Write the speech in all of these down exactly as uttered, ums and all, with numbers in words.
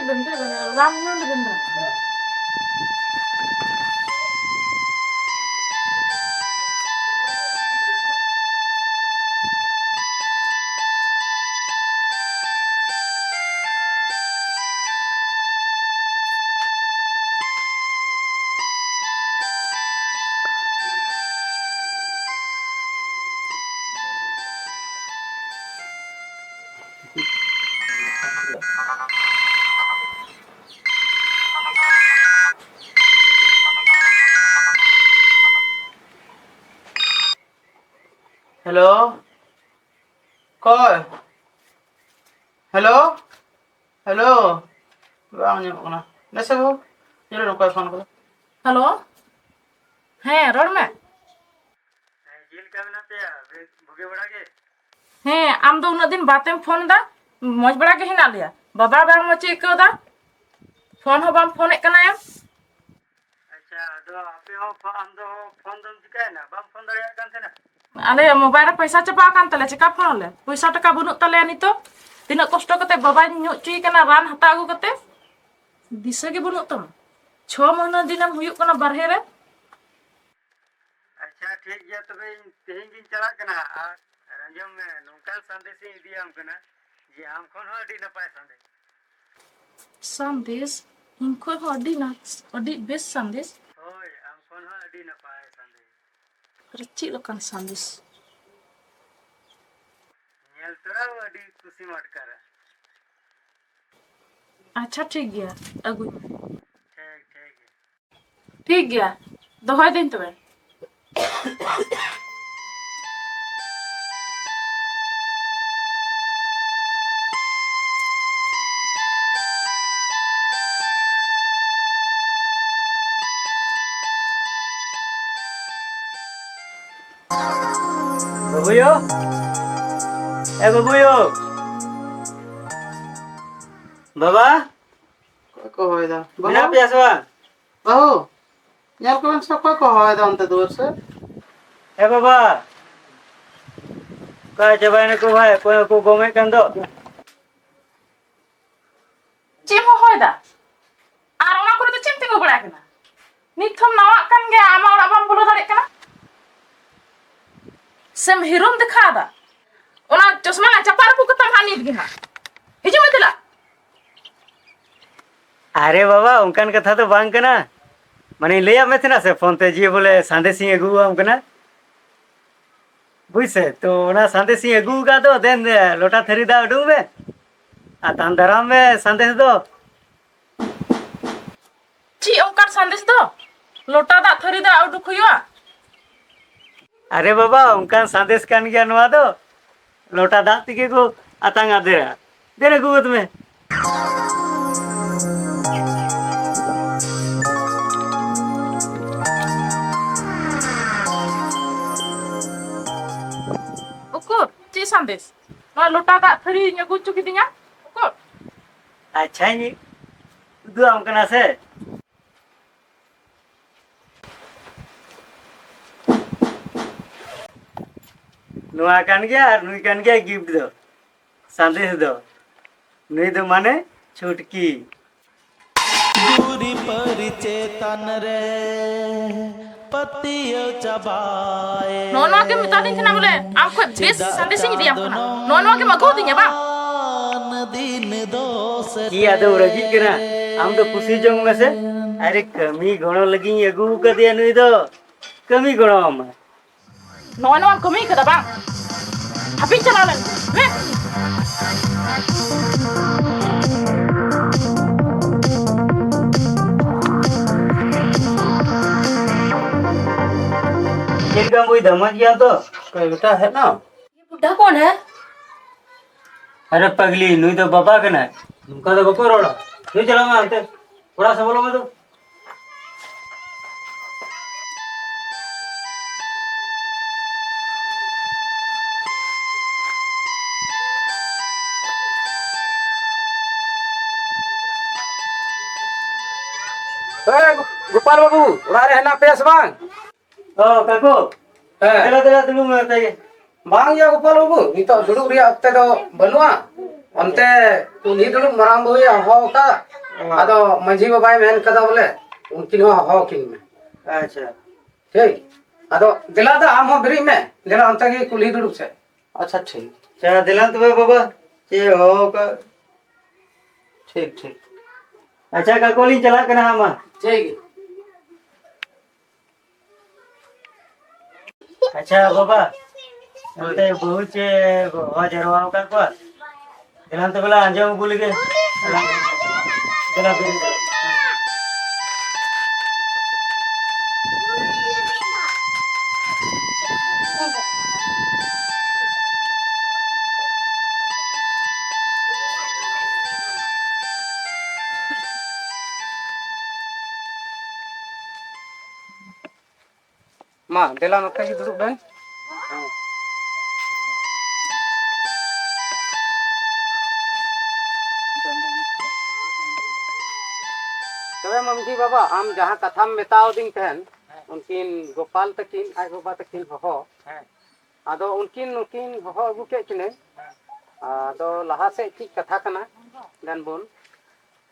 ᱨᱟᱢ ᱧᱩ ᱞᱮᱵᱮᱱ ᱫᱚ᱾ ᱦᱮᱞᱳ, ᱚᱠᱚᱭ? ᱦᱮᱞᱳ, ᱦᱮᱞᱳ, ᱵᱟᱝ ᱟᱸᱡᱚᱢᱚᱜ ᱠᱟᱱᱟ᱾ ᱱᱮᱥᱮ ᱵᱟᱹᱵᱩ, ᱧᱮᱞ ᱢᱮ ᱚᱠᱚᱭ ᱯᱷᱳᱱ ᱠᱟᱫᱟ᱾ ᱦᱮᱞᱳ, ᱦᱮᱸ, ᱨᱚᱲ ᱢᱮ᱾ ᱦᱮᱸ, ᱪᱮᱫ ᱞᱮᱠᱟ ᱢᱮᱱᱟᱜ ᱯᱮᱭᱟ? ᱵᱮᱥ, ᱵᱩᱜᱤ ᱵᱟᱲᱟ ᱜᱮ? ᱦᱮᱸ, ᱟᱢ ᱫᱚ ᱩᱱᱟᱹᱜ ᱫᱤᱱ ᱵᱟᱫᱮᱢ ᱯᱷᱳᱱ ᱮᱫᱟ? ᱢᱚᱡᱽ ᱵᱟᱲᱟ ᱜᱮ ᱦᱮᱱᱟᱜ ᱞᱮᱭᱟ᱾ ᱵᱟᱵᱟ ᱵᱟᱝ ᱢᱚᱡᱽ ᱮ ᱟᱹᱭᱠᱟᱹᱣ ᱮᱫᱟ, ᱯᱷᱳᱱ ᱦᱚᱸ ᱵᱟᱢ ᱯᱷᱳᱱᱮᱫ ᱠᱟᱱᱟᱭᱟ᱾ ᱟᱪᱪᱷᱟ, ᱟᱫᱚ ᱟᱯᱮ ᱦᱚᱸ ᱯᱷᱳ-, ᱟᱢ ᱫᱚ ᱯᱷᱳᱱ ᱫᱚᱢ ᱪᱤᱠᱟᱭᱮᱱᱟ? ᱵᱟᱢ ᱯᱷᱳᱱ ᱫᱟᱲᱮᱭᱟᱜ ᱠᱟᱱ ᱛᱟᱦᱮᱱᱟ? ᱟᱞᱮᱭᱟᱜ ᱢᱳᱵᱟᱭᱤᱞ ᱨᱮ ᱯᱚᱭᱥᱟ ᱪᱟᱵᱟ ᱟᱠᱟᱱ ᱛᱟᱞᱮᱭᱟ, ᱪᱮᱠᱟ ᱯᱷᱳᱱ ᱟᱞᱮ? ᱯᱚᱭᱥᱟ ᱴᱟᱠᱟ ᱵᱟᱹᱱᱩᱜ ᱛᱟᱞᱮᱭᱟ ᱱᱤᱛᱚᱜ᱾ ᱛᱤᱱᱟᱹᱜ ᱠᱚᱥᱴᱚ ᱠᱟᱛᱮ ᱵᱟᱵᱟᱧ ᱧᱩ ᱦᱚᱪᱚᱭᱮ ᱠᱟᱱᱟ ᱨᱟᱱ ᱦᱟᱛᱟᱣ ᱟᱹᱜᱩ ᱠᱟᱛᱮ, ᱫᱤᱥᱟᱹ ᱜᱮ ᱵᱟᱹᱱᱩᱜ ᱛᱟᱢᱟ᱾ ᱪᱷᱚ ᱢᱟᱹᱦᱱᱟᱹ ᱫᱤᱱᱮᱢ ᱦᱩᱭᱩᱜ ᱠᱟᱱᱟ ᱵᱟᱨᱦᱮ ᱨᱮ᱾ ᱟᱪᱪᱷᱟ, ᱴᱷᱤᱠ ᱜᱮᱭᱟ, ᱛᱚᱵᱮ ᱤᱧ ᱛᱮᱦᱮᱧ ᱜᱤᱧ ᱪᱟᱞᱟᱜ ᱠᱟᱱᱟ᱾ ᱟᱨ ᱟᱸᱡᱚᱢ ᱢᱮ, ᱱᱚᱝᱠᱟᱱ ᱥᱟᱸᱫᱮᱥ ᱤᱧ ᱤᱫᱤᱭᱟᱢ ᱠᱟᱱᱟ ᱡᱮ ᱟᱢ ᱠᱷᱚᱱ ᱦᱚᱸ ᱟᱹᱰᱤ ᱱᱟᱯᱟᱭ ᱥᱟᱸᱫᱮᱥ᱾ ᱥᱟᱸᱫᱮᱥ? ᱤᱧ ᱠᱷᱚᱱ ᱦᱚᱸ ᱟᱹᱰᱤ ᱱᱟ-, ᱟᱹᱰᱤ ᱵᱮᱥ ᱥᱟᱸᱫᱮᱥ? ᱦᱳᱭ, ᱟᱢ ᱠᱷᱚᱱ ᱦᱚᱸ ᱟᱹᱰᱤ ᱱᱟᱯᱟᱭ ᱥᱟᱸᱫᱮᱥ᱾ ᱟᱨ ᱪᱮᱫ ᱞᱮᱠᱟᱱ ᱥᱟᱸᱫᱮᱥ? ᱧᱮᱞ ᱛᱚᱨᱟ ᱟᱹᱰᱤ ᱠᱩᱥᱤᱢ ᱟᱴᱠᱟᱨᱟ᱾ ᱟᱪᱪᱷᱟ, ᱴᱷᱤᱠ ᱜᱮᱭᱟ, ᱟᱹᱜᱩᱭ ᱢᱮ᱾ ᱴᱷᱤᱠ, ᱴᱷᱤᱠ ᱜᱮᱭᱟ᱾ ᱴᱷᱤᱠ ᱜᱮᱭᱟ, ᱫᱚᱦᱚᱭ ᱫᱟᱹᱧ ᱛᱚᱵᱮ᱾ ᱵᱟᱹᱵᱩᱭᱳ, ᱮ ᱵᱟᱹᱵᱩᱭᱳ, ᱵᱟᱵᱟ, ᱚᱠᱚᱭ ᱠᱚ ᱦᱚᱦᱚᱭᱮᱫᱟ? ᱵᱟᱹᱵᱩ? ᱢᱮᱱᱟᱜ ᱯᱮᱭᱟ ᱥᱮ ᱵᱟᱝ? ᱵᱟᱹᱦᱩ, ᱧᱮᱞ ᱠᱚᱵᱮᱱ ᱥᱮ, ᱚᱠᱚᱭ ᱠᱚ ᱦᱚᱦᱚᱭᱮᱫᱟ ᱚᱱᱛᱮ ᱫᱩᱣᱟᱹᱨ ᱥᱮᱫ? ᱮ ᱵᱟᱵᱟ, ᱚᱠᱟ ᱪᱟᱵᱟᱭᱮᱱᱟᱠᱚ ᱵᱷᱟᱭ? ᱚᱠᱚᱭ ᱠᱚ ᱜᱚᱢᱮᱫ ᱠᱟᱱ ᱫᱚ? ᱪᱮᱫ ᱮᱢ ᱦᱚᱦᱚ ᱫᱟ? ᱟᱨ ᱚᱱᱟ ᱠᱚᱨᱮ ᱫᱚ ᱪᱮᱫ ᱮᱢ ᱛᱤᱸᱜᱩ ᱵᱟᱲᱟᱭ ᱠᱟᱱᱟ? ᱱᱤᱛ ᱦᱚᱸᱢ ᱱᱟᱣᱟᱜ ᱠᱟᱱ ᱜᱮᱭᱟ, ᱟᱢᱟᱜ ᱚᱲᱟᱜ ᱵᱟᱢ ᱵᱚᱞᱚ ᱫᱟᱲᱮᱭᱟᱜ ᱠᱟᱱᱟ? ᱥᱮᱢ ᱦᱤᱨᱳᱢ ᱫᱮᱠᱷᱟᱣ ᱫᱟ? ᱚᱱᱟ ᱪᱚᱥᱢᱟ ᱞᱟᱝ ᱪᱟᱯᱟᱫ ᱨᱟᱹᱯᱩᱫ ᱠᱟᱛᱟᱢ ᱦᱟᱸᱜ ᱱᱤᱛ ᱜᱮ ᱦᱟᱸᱜ᱾ ᱦᱤᱡᱩᱜ ᱢᱮ ᱫᱮᱞᱟ᱾ ᱟᱨᱮ ᱵᱟᱵᱟ, ᱚᱱᱠᱟᱱ ᱠᱟᱛᱷᱟ ᱫᱚ ᱵᱟᱝ ᱠᱟᱱᱟ᱾ ᱢᱟᱱᱮᱧ ᱞᱟᱹᱭᱟᱫ ᱢᱮ ᱛᱟᱦᱮᱱᱟ ᱥᱮ ᱯᱷᱳᱱ ᱛᱮ, ᱡᱮ ᱵᱚᱞᱮ ᱥᱟᱸᱫᱮᱥᱤᱧ ᱟᱹᱜᱩᱣᱟᱢ ᱠᱟᱱᱟ᱾ ᱵᱩᱡᱽ ᱥᱮ, ᱛᱚ ᱚᱱᱟ ᱥᱟᱸᱫᱮᱥᱤᱧ ᱟᱹᱜᱩ ᱟᱠᱟᱫ ᱫᱚ, ᱫᱮᱱ ᱫᱮ, ᱞᱚᱴᱟ ᱛᱷᱟᱹᱨᱤ ᱫᱟᱜ ᱩᱰᱩᱝ ᱢᱮ᱾ ᱟᱛᱟᱝ ᱫᱟᱨᱟᱢ ᱢᱮ ᱥᱟᱸᱫᱮᱥ ᱫᱚ᱾ ᱪᱮᱫ ᱚᱱᱠᱟᱱ ᱥᱟᱸᱫᱮᱥ ᱫᱚ? ᱞᱚᱴᱟ ᱫᱟᱜ ᱛᱷᱟᱹᱨᱤ ᱫᱟᱜ ᱩᱰᱩᱠ ᱦᱩᱭᱩᱜᱼᱟ? ᱟᱨᱮ ᱵᱟᱵᱟ, ᱚᱱᱠᱟᱱ ᱥᱟᱸᱫᱮᱥ ᱠᱟᱱ ᱜᱮᱭᱟ ᱱᱚᱣᱟ ᱫᱚ᱾ ᱞᱚᱴᱟ ᱫᱟᱜ ᱛᱮᱜᱮ ᱠᱚ ᱟᱛᱟᱝ ᱟᱫᱮᱨᱟ᱾ ᱫᱮᱱ ᱟᱹᱜᱩ ᱜᱚᱫ ᱢᱮ᱾ ᱩᱠᱩᱨ, ᱪᱮᱫ ᱥᱟᱸᱫᱮᱥ? ᱱᱚᱣᱟ ᱞᱚᱴᱟ ᱫᱟᱜ ᱛᱷᱟᱹᱨᱤᱧ ᱟᱹᱜᱩ ᱦᱚᱪᱚ ᱠᱤᱫᱤᱧᱟ᱾ ᱩᱠᱩᱨ? ᱟᱪᱪᱷᱟᱧ ᱩᱫᱩᱜ ᱟᱢ ᱠᱟᱱᱟ ᱥᱮ᱾ ᱱᱚᱣᱟ ᱠᱟᱱ ᱜᱮᱭᱟ ᱟᱨ ᱱᱩᱭ ᱠᱟᱱ ᱜᱮᱭᱟ ᱜᱤᱯᱷᱴ ᱫᱚ, ᱥᱟᱸᱫᱮᱥ ᱫᱚ᱾ ᱱᱩᱭ ᱫᱚ ᱢᱟᱱᱮ ᱪᱷᱩᱴᱠᱤ᱾ ᱡᱩᱨᱤ ᱯᱟᱹᱨᱤ ᱪᱮᱛᱟᱱ ᱨᱮ ᱯᱟᱹᱛᱭᱟᱹᱣ ᱪᱟᱵᱟᱭᱮ᱾ ᱱᱚᱜᱼᱚ ᱱᱚᱣᱟ ᱜᱮᱢ ᱢᱮᱛᱟᱫᱤᱧ ᱛᱟᱦᱮᱱᱟ ᱵᱚᱞᱮ, ᱟᱢ ᱠᱷᱚᱡ ᱵᱮᱥ ᱥᱟᱸᱫᱮᱥᱤᱧ ᱤᱫᱤᱭᱟᱢ ᱠᱟᱱᱟ᱾ ᱱᱚᱜᱼᱚ ᱱᱚᱣᱟ ᱜᱮᱢ ᱟᱹᱜᱩ ᱟᱹᱫᱤᱧᱟ ᱵᱟᱝ? ᱪᱮᱫ ᱟᱫᱚᱢ ᱨᱟᱹᱜᱤᱜ ᱠᱟᱱᱟ? ᱟᱢ ᱫᱚ ᱠᱩᱥᱤ ᱡᱚᱝ ᱢᱮᱥᱮ᱾ ᱟᱨᱮ, ᱠᱟᱹᱢᱤ ᱜᱚᱲᱚ ᱞᱟᱹᱜᱤᱫ ᱤᱧ ᱟᱹᱜᱩ ᱟᱠᱟᱫᱮᱭᱟ ᱱᱩᱭ ᱫᱚ᱾ ᱠᱟᱹᱢᱤ ᱜᱚᱲᱚ ᱟᱢᱟ᱾ ᱱᱚᱜᱼᱚᱭ ᱱᱚᱣᱟᱢ ᱠᱟᱹᱢᱤ ᱠᱟᱫᱟ ᱵᱟᱝ? ᱦᱟᱯᱤᱧ ᱪᱟᱞᱟᱣ ᱞᱮᱱ ᱜᱮ᱾ ᱦᱮᱸ? ᱪᱮᱫ ᱞᱮᱠᱟᱢ ᱵᱩᱡᱽ ᱫᱟ? ᱢᱚᱡᱽ ᱜᱮᱭᱟᱢ ᱛᱚ? ᱚᱠᱚᱭ ᱵᱮᱴᱟ ᱦᱮᱡ ᱱᱟᱢ? ᱵᱩᱰᱷᱟ ᱠᱚᱱ ᱦᱮ? ᱟᱨᱮ ᱯᱟᱜᱽᱞᱤ, ᱱᱩᱭ ᱫᱚ ᱵᱟᱵᱟ ᱠᱟᱱᱟᱭ᱾ ᱱᱚᱝᱠᱟ ᱫᱚ ᱵᱟᱠᱚ ᱨᱚᱲᱟ᱾ ᱫᱩ ᱪᱟᱞᱟᱜ ᱢᱮ ᱦᱟᱱᱛᱮ᱾ ᱚᱲᱟᱜ ᱥᱮᱫ ᱵᱚᱞᱚ ᱢᱮ ᱫᱩ᱾ ᱮ, ᱜᱳᱯᱟᱞ ᱵᱟᱹᱵᱩ, ᱚᱲᱟᱜ ᱨᱮ ᱦᱮᱱᱟᱜ ᱯᱮᱭᱟ ᱥᱮ ᱵᱟᱝ? ᱚ, ᱠᱟᱠᱩ᱾ ᱦᱮᱸ᱾ ᱫᱮᱞᱟ, ᱫᱮᱞᱟ, ᱫᱩᱲᱩᱵ ᱢᱮ ᱱᱚᱛᱮ ᱜᱮ᱾ ᱵᱟᱝ ᱭᱟ ᱜᱳᱯᱟᱞ ᱵᱟᱹᱵᱩ, ᱱᱤᱛᱚᱜ ᱫᱩᱲᱩᱵ ᱨᱮᱭᱟᱜ ᱚᱠᱛᱮ ᱫᱚ ᱵᱟᱹᱱᱩᱜᱼᱟ᱾ ᱚᱱᱛᱮ ᱠᱩᱞᱦᱤ ᱫᱩᱲᱩᱵ ᱢᱟᱨᱟᱝ ᱵᱟᱹᱦᱩᱭ ᱦᱚᱦᱚ ᱟᱠᱟᱫ᱾ ᱚ᱾ ᱟᱫᱚ ᱢᱟᱹᱡᱷᱤ ᱵᱟᱵᱟᱭ ᱢᱮᱱ ᱠᱟᱫᱟ ᱵᱚᱞᱮ ᱩᱱᱠᱤᱱ ᱦᱚᱸ ᱦᱚᱦᱚ ᱟᱹᱠᱤᱱ ᱢᱮ᱾ ᱟᱪᱪᱷᱟ᱾ ᱴᱷᱤᱠ᱾ ᱟᱫᱚ ᱫᱮᱞᱟ ᱫᱚ ᱟᱢ ᱦᱚᱸ ᱵᱮᱨᱮᱫ ᱢᱮ, ᱫᱮᱞᱟ ᱚᱱᱛᱮ ᱜᱮ ᱠᱩᱞᱦᱤ ᱫᱩᱲᱩᱵ ᱥᱮ᱾ ᱟᱪᱪᱷᱟ, ᱴᱷᱤᱠ᱾ ᱟᱪᱪᱷᱟ, ᱫᱮᱞᱟ ᱛᱚᱵᱮ ᱵᱟᱵᱟ, ᱪᱮᱫ ᱦᱚᱦᱚ ᱟᱠᱟᱫ? ᱴᱷᱤᱠ, ᱴᱷᱤᱠ᱾ ᱟᱪᱪᱷᱟ, ᱠᱟᱠᱚ, ᱞᱤᱧ ᱪᱟᱞᱟᱜ ᱠᱟᱱᱟ ᱦᱟᱸᱜ ᱢᱟ᱾ ᱴᱷᱤᱠ ᱜᱮᱭᱟ᱾ ᱟᱪᱪᱷᱟ ᱵᱟᱵᱟ, ᱦᱳᱭ᱾ ᱚᱱᱛᱮ ᱵᱟᱹᱦᱩ ᱪᱮ ᱦᱚᱦᱚ ᱡᱟᱨᱣᱟ ᱟᱠᱟᱫ ᱠᱚᱣᱟ? ᱫᱮᱞᱟ ᱛᱚᱵᱮ ᱞᱟᱝ ᱟᱸᱡᱚᱢ ᱟᱹᱜᱩ ᱞᱮᱜᱮ᱾ ᱫᱮᱞᱟ ᱵᱮᱨᱮᱫ ᱵᱮᱨᱮᱫ᱾ ᱢᱟ, ᱫᱮᱞᱟ ᱱᱚᱛᱮ ᱜᱮ ᱫᱩᱲᱩᱵ ᱵᱮᱱ᱾ ᱛᱚᱵᱮ ᱢᱟᱹᱡᱷᱤ ᱵᱟᱵᱟ, ᱟᱢ ᱡᱟᱦᱟᱸ ᱠᱟᱛᱷᱟᱢ ᱢᱮᱛᱟᱣᱫᱤᱧ ᱛᱟᱦᱮᱱ, ᱩᱱᱠᱤᱱ ᱜᱳᱯᱟᱞ ᱛᱟᱹᱠᱤᱱ, ᱟᱡ ᱵᱟᱵᱟ ᱛᱟᱹᱠᱤᱱ ᱦᱚᱦᱚ, ᱦᱮᱸ᱾ ᱟᱫᱚ ᱩᱱᱠᱤᱱ, ᱱᱩᱠᱤᱱ ᱦᱚᱦᱚ ᱟᱹᱜᱩ ᱠᱮᱫ ᱠᱤᱱᱟᱹ᱾ ᱦᱮᱸ᱾ ᱟᱫᱚ ᱞᱟᱦᱟ ᱥᱮᱫ ᱪᱮᱫ ᱠᱟᱛᱷᱟ ᱠᱟᱱᱟ, ᱫᱮᱱ ᱵᱚᱱ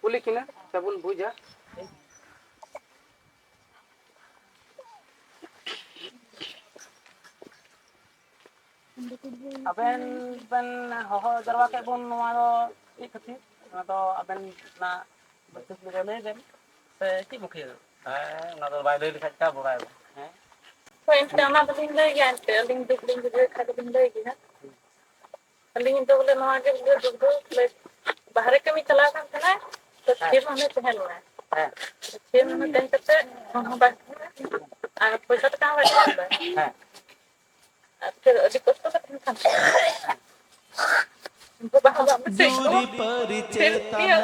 ᱠᱩᱞᱤ ᱠᱤᱱᱟ ᱥᱮᱵᱚᱱ ᱵᱩᱡᱟ᱾ ᱟᱵᱮᱱ ᱵᱮᱱ ᱦᱚᱦᱚ ᱡᱟᱨᱣᱟ ᱠᱮᱫ ᱵᱚᱱ, ᱱᱚᱣᱟ ᱫᱚ ᱪᱮᱫ ᱠᱷᱟᱹᱛᱤᱨ? ᱱᱚᱣᱟ ᱫᱚ ᱟᱵᱮᱱ ᱚᱱᱟ ᱵᱟᱹᱭᱥᱟᱹᱠᱷ ᱞᱟᱹᱭ ᱵᱮᱱ, ᱥᱮ ᱪᱮᱫ ᱢᱩᱠᱷᱤᱭᱟᱹ? ᱦᱮᱸ, ᱚᱱᱟ ᱫᱚ ᱵᱟᱭ ᱞᱟᱹᱭ ᱞᱮᱠᱷᱟᱡ ᱪᱤᱠᱟ ᱵᱟᱲᱟᱭᱟᱵᱚᱱ? ᱦᱮᱸ? ᱦᱳᱭ, ᱮᱱᱛᱮ ᱚᱱᱟ ᱫᱚᱞᱤᱧ ᱞᱟᱹᱭ ᱜᱮᱭᱟ, ᱮᱱᱛᱮ ᱟᱹᱞᱤᱧ ᱫᱩᱠ ᱞᱤᱧ ᱵᱩᱡᱷᱟᱹᱣ ᱠᱷᱟᱡ ᱫᱚᱞᱤᱧ ᱞᱟᱹᱭ ᱜᱮᱭᱟ᱾ ᱟᱹᱞᱤᱧ ᱫᱚ ᱵᱚᱞᱮ ᱱᱚᱣᱟ ᱜᱮ ᱵᱚᱞᱮ ᱫᱩᱠ ᱫᱚ, ᱵᱚᱞᱮ ᱵᱟᱦᱨᱮ ᱠᱟᱹᱢᱤ ᱪᱟᱞᱟᱣ ᱠᱟᱱ ᱛᱟᱦᱮᱱᱟᱭ, ᱛᱚ ᱦᱮᱸ᱾ ᱛᱷᱤᱨ ᱢᱟᱱᱮ ᱛᱟᱦᱮᱸ ᱞᱮᱱᱟᱭ᱾ ᱦᱮᱸ᱾ ᱛᱷᱤᱨ ᱢᱟᱱᱮ ᱛᱟᱦᱮᱸ ᱠᱟᱛᱮ ᱯᱷᱳᱱ ᱦᱚᱸ ᱵᱟᱭ ᱯᱷᱳᱱᱟ, ᱟᱨ ᱯᱚᱭᱥᱟ ᱴᱟᱠᱟ ᱦᱚᱸ ᱵᱟᱭ ᱯᱷᱳᱱᱟ᱾ ᱦᱮᱸ᱾ ᱟᱨ ᱯᱷᱤᱨ ᱟᱹᱰᱤ ᱠᱚᱥᱴᱚ ᱛᱮ ᱛᱟᱦᱮᱱ ᱠᱟᱱ ᱛᱟᱦᱮᱱᱟ᱾ ᱵᱟᱵᱟ ᱦᱚᱸ ᱵᱟᱝ ᱢᱤᱫᱴᱮᱡ ᱜᱮ᱾ ᱯᱷᱤᱨ ᱤᱭᱟᱹ,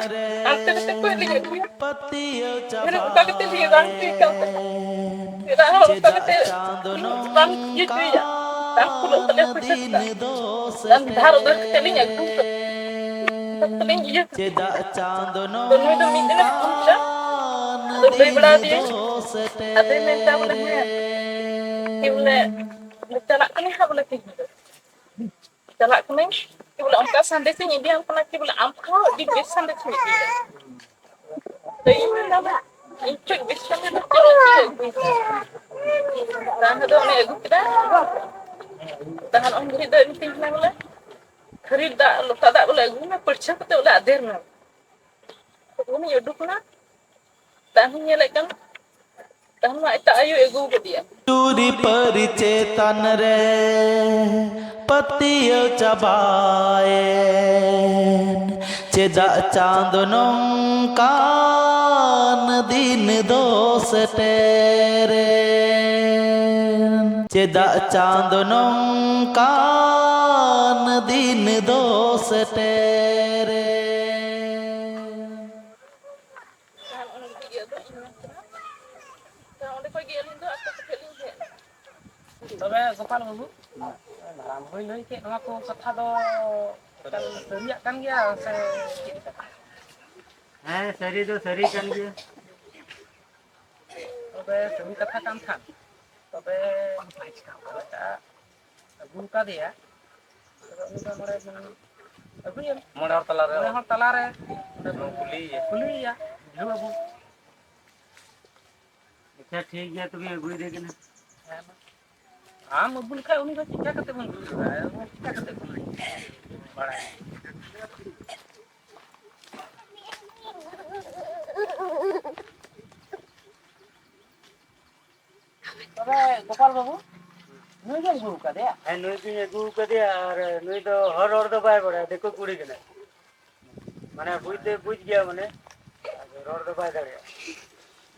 ᱦᱟᱱᱛᱮ ᱱᱟᱛᱮ ᱠᱷᱚᱡ ᱞᱤᱧ ᱟᱹᱜᱩᱭᱟ᱾ ᱯᱷᱤᱨ ᱚᱱᱠᱟ ᱠᱟᱛᱮ ᱞᱤᱧ ᱨᱟᱱ ᱦᱚᱪᱚᱭᱮ ᱠᱟᱱ ᱛᱟᱦᱮᱱᱟ᱾ ᱨᱟᱱ ᱦᱚᱸ ᱚᱱᱠᱟ ᱠᱟᱛᱮ ᱨᱟᱱ ᱤᱭᱟᱹ ᱦᱚᱪᱚᱭᱮᱭᱟ᱾ ᱵᱟᱝ ᱠᱩᱞᱟᱹᱜ ᱛᱟᱞᱮᱭᱟ ᱯᱚᱭᱥᱟ ᱛᱮ᱾ ᱨᱟᱱ ᱫᱷᱟᱨ ᱩᱫᱷᱟᱹᱨ ᱠᱟᱛᱮ ᱞᱤᱧ ᱟᱹᱜᱩ ᱠᱟᱫᱟ᱾ ᱚᱱᱠᱟ ᱠᱟᱛᱮ ᱞᱤᱧ ᱤᱭᱟᱹ ᱠᱮᱫᱮᱭᱟ᱾ ᱛᱚ ᱱᱩᱭ ᱫᱚ ᱢᱤᱫ ᱫᱤᱱᱮ ᱯᱷᱳᱱ ᱠᱮᱫᱟ᱾ ᱟᱫᱚ ᱞᱟᱹᱭ ᱵᱟᱲᱟ ᱟᱫᱮᱭᱟᱹᱧ᱾ ᱟᱫᱚᱭ ᱢᱮᱱᱫᱟ ᱵᱚᱞᱮ, ᱦᱮᱸ, ᱠᱤ ᱵᱚᱞᱮ, ᱪᱟᱞᱟᱜ ᱠᱟᱹᱱᱟᱹᱧ ᱦᱟᱸᱜ ᱵᱚᱞᱮ ᱛᱤᱦᱤᱧ ᱫᱚ᱾ ᱪᱟᱞᱟᱜ ᱠᱟᱹᱱᱟᱹᱧ᱾ ᱵᱚᱞᱮ ᱚᱱᱠᱟ ᱥᱟᱸᱫᱮᱥ ᱤᱧ ᱤᱫᱤᱭᱟᱢ ᱠᱟᱱᱟ ᱠᱤ ᱵᱚᱞᱮ ᱟᱢ ᱠᱷᱚᱱ ᱟᱹᱰᱤ ᱵᱮᱥ ᱥᱟᱸᱫᱮᱥ ᱤᱧ ᱤᱫᱤᱭᱟ᱾ ᱛᱚ ᱤᱧ ᱢᱮᱱᱫᱟ ᱵᱚᱞᱮ ᱤᱧ ᱴᱷᱮᱱ ᱵᱮᱥ ᱥᱟᱸᱫᱮᱥ ᱫᱚ ᱪᱮᱫ ᱞᱟᱹᱜᱤᱫ ᱮ ᱟᱹᱜᱩᱭ ᱫᱟ? ᱛᱟᱦᱞᱮ ᱫᱚ ᱚᱱᱮ ᱟᱹᱜᱩ ᱠᱮᱫᱟ᱾ ᱛᱟᱦᱞᱮ ᱩᱱ ᱜᱷᱟᱹᱲᱤᱡ ᱫᱚ ᱢᱤᱛᱟᱹᱧ ᱠᱟᱱᱟ ᱵᱚᱞᱮ ᱛᱷᱟᱹᱨᱤ ᱫᱟᱜ, ᱞᱚᱴᱟ ᱫᱟᱜ ᱵᱚᱞᱮ ᱟᱹᱜᱩᱭ ᱢᱮ, ᱯᱟᱹᱲᱪᱷᱟᱹ ᱠᱟᱛᱮ ᱵᱚᱞᱮ ᱟᱫᱮᱨ ᱢᱮ᱾ ᱩᱱᱤ ᱩᱰᱩᱠ ᱮᱱᱟ, ᱛᱟᱦᱚᱞᱮᱧ ᱧᱮᱞᱮᱫ ᱠᱟᱱ, ᱛᱟᱦᱚᱞᱮ ᱢᱟ ᱮᱴᱟᱜ ᱟᱭᱳ ᱟᱹᱜᱩ ᱟᱠᱟᱫᱮᱭᱟ᱾ ᱡᱩᱨᱤ ᱯᱟᱹᱨᱤ ᱪᱮᱛᱟᱱ ᱨᱮ ᱯᱟᱹᱛᱭᱟᱹᱣ ᱪᱟᱵᱟᱭᱮᱱ, ᱪᱮᱫᱟᱜ ᱪᱟᱸᱫᱚ ᱱᱚᱝᱠᱟᱱ ᱫᱤᱱ ᱫᱚ ᱥᱮᱴᱮᱨᱮᱱ, ᱪᱮᱫᱟᱜ ᱪᱟᱸᱫᱚ ᱱᱚᱝᱠᱟᱱ ᱫᱤᱱ ᱫᱚ ᱥᱮᱴᱮᱨᱮᱱ᱾ ᱟᱨ ᱚᱱᱟ ᱤᱭᱟᱹ ᱫᱚ ᱤᱧ ᱢᱮᱱ ᱠᱟᱱᱟ᱾ ᱛᱚ ᱚᱸᱰᱮ ᱠᱷᱚᱡ ᱜᱮ ᱟᱹᱞᱤᱧ ᱫᱚ ᱟᱠᱚ ᱴᱷᱮᱱ ᱞᱤᱧ ᱦᱮᱡ ᱮᱱᱟ᱾ ᱛᱚᱵᱮ ᱜᱳᱯᱟᱞ ᱵᱟᱹᱵᱩ, ᱢᱟᱨᱟᱝ ᱵᱩᱨᱩᱭ ᱞᱟᱹᱭ ᱠᱮᱫ ᱱᱚᱣᱟ ᱠᱚ ᱠᱟᱛᱷᱟ ᱫᱚ ᱮᱠᱟᱞ ᱥᱟᱹᱨᱤᱭᱟᱜ ᱠᱟᱱ ᱜᱮᱭᱟ ᱥᱮ ᱪᱮᱫ ᱞᱮᱠᱟ? ᱦᱮᱸ, ᱥᱟᱹᱨᱤ ᱫᱚ ᱥᱟᱹᱨᱤ ᱠᱟᱱ ᱜᱮᱭᱟ᱾ ᱛᱚᱵᱮ ᱥᱟᱹᱨᱤ ᱠᱟᱛᱷᱟ ᱠᱟᱱ ᱠᱷᱟᱱ, ᱛᱚᱵᱮ ᱚᱠᱚᱭᱴᱟᱜ ᱟᱹᱜᱩ ᱟᱠᱟᱫᱮᱭᱟ, ᱛᱚᱵᱮ ᱩᱱᱤ ᱫᱚ ᱱᱚᱰᱮ ᱵᱚᱱ ᱟᱹᱜᱩᱭᱮᱢ᱾ ᱢᱚᱬᱮ ᱦᱚᱲ ᱛᱟᱞᱟᱨᱮ᱾ ᱢᱚᱬᱮ ᱦᱚᱲ ᱛᱟᱞᱟᱨᱮ ᱚᱸᱰᱮ ᱵᱚᱱ ᱵᱚᱱ ᱠᱩᱞᱤᱭᱮᱭᱟ᱾ ᱠᱩᱞᱤᱭᱮᱭᱟ, ᱵᱩᱡᱷᱟᱹᱣ ᱟᱵᱚᱱ᱾ ᱟᱪᱪᱷᱟ, ᱴᱷᱤᱠ ᱜᱮᱭᱟ, ᱛᱚᱵᱮ ᱟᱹᱜᱩᱭᱮᱫᱮ ᱠᱟᱱᱟ᱾ ᱦᱮᱸ, ᱢᱟ᱾ ᱟᱢ ᱟᱹᱜᱩ ᱞᱮᱠᱷᱟᱡ ᱩᱱᱤ ᱫᱚ ᱪᱤᱠᱟ ᱠᱟᱛᱮ ᱵᱚᱱ ᱵᱩᱡᱷᱟᱹᱣᱟ? ᱪᱤᱠᱟ ᱠᱟᱛᱮ ᱵᱚᱱ ᱵᱟᱲᱟᱭᱟ? ᱛᱚᱵᱮ ᱜᱳᱯᱟᱞ ᱵᱟᱹᱵᱩ, ᱱᱩᱭ ᱜᱮᱢ ᱟᱹᱜᱩ ᱟᱠᱟᱫᱮᱭᱟ? ᱦᱮᱸ, ᱱᱩᱭ ᱜᱤᱧ ᱟᱹᱜᱩ ᱟᱠᱟᱫᱮᱭᱟ᱾ ᱟᱨ ᱱᱩᱭ ᱫᱚ ᱦᱚᱲ ᱨᱚᱲ ᱫᱚ ᱵᱟᱭ ᱵᱟᱲᱟᱭᱟ, ᱫᱤᱠᱩ ᱠᱩᱲᱤ ᱠᱟᱱᱟᱭ᱾ ᱢᱟᱱᱮ ᱵᱩᱡᱽ ᱫᱚᱭ ᱵᱩᱡᱽ ᱜᱮᱭᱟ, ᱢᱟᱱᱮ ᱟᱫᱚ ᱨᱚᱲ ᱫᱚ ᱵᱟᱭ ᱫᱟᱲᱮᱭᱟᱜᱼᱟ᱾